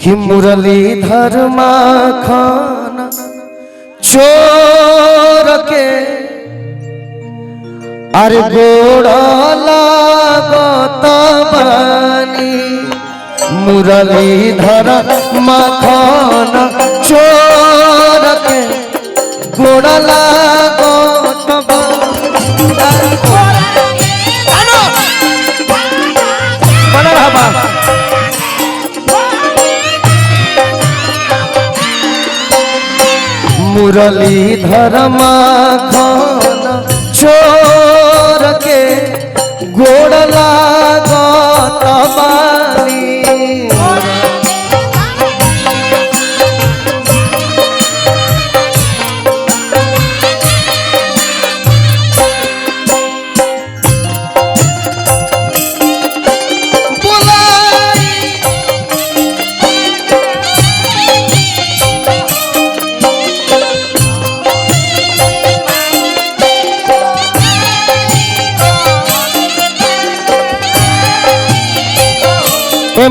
कि मुरलीधर माखन चोर के अरे गोड़ लागत बानी। मुरलीधर माखन चोर के गोड़ लागत बानी। मुरलीधर माखन चोर के गोड़ लागत बानी।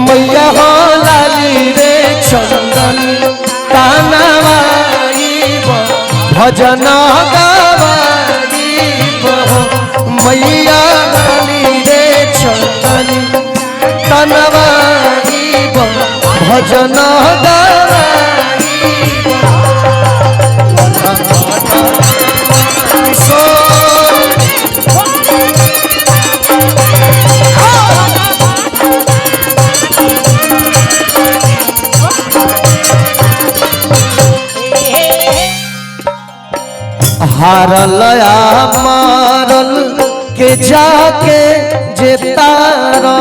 मैया हो लाली रे चंदन तानावाई भजन गावाई मैया लाली रे चंदन तनवाई भजन गावाई। हारल या मारल के जाके जे तारा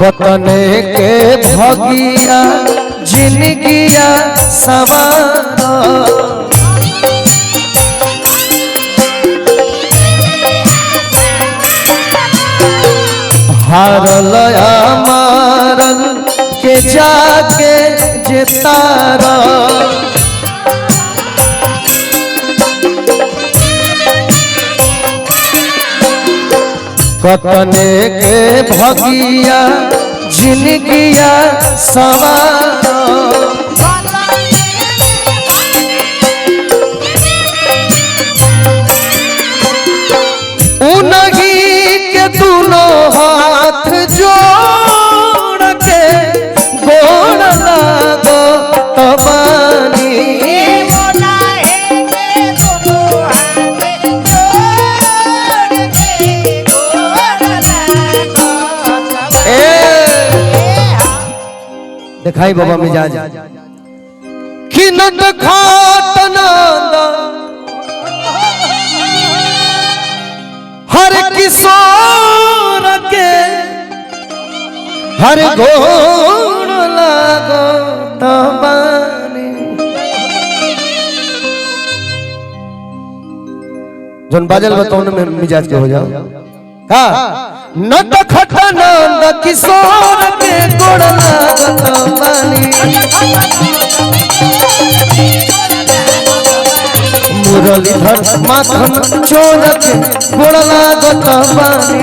कतने के भगिया जिनगिया सवार। हारल या मारल के जाके जे तारा कतने के भगिया जिनगिया सवार। उनही के दोनों हाथ जोड़ के गोड़ लागो तबानी। दिखाई बाबा मिजाज कि नट खाटन हर किशोर के हर गोड़ लागो तबानी। जोन बाजल बताऊं में मिजाज के हो जाओ का नट खटनंद किशोर के गोड़ लागत बानी। मुरलीधर माखन चोर के गोड़ लागत बानी।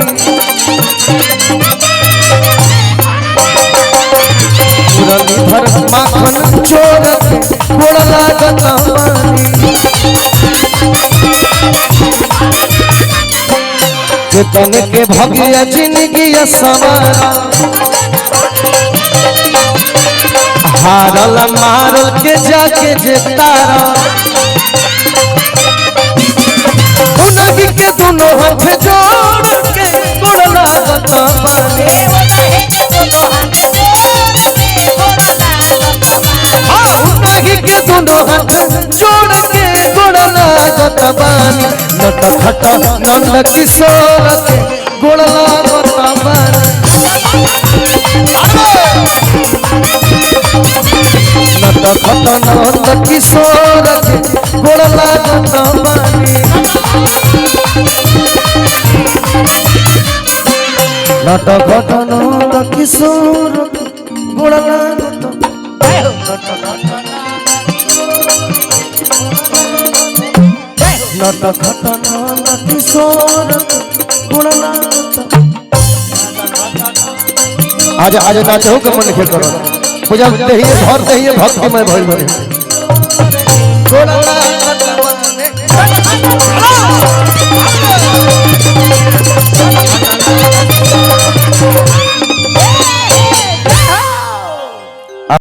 मुरलीधर माखन चोर के गोड़ लागत बानी। चेतन के भगिया जिंदगी सवारा हारल मारल के जाके जे तारा उनही के दोनों हाथ जोड़ के गोड़ लागत बानी। उनही के दोनों हाथ जोड़ के गोड़ लागत बानी। नट खट नंद किशोर के गोड़ लागत बानी। नट खट नंद किशोर के गोड़ लागत बानी। नट खट नंद किशोर के गोड़ लागत। नट खट नंद किशोर गोड़ लागत। आज आज नाचहु के मन के करो पूजा देहिए भर देहिए भक्तिमय भइल बने। गोड़ लागत।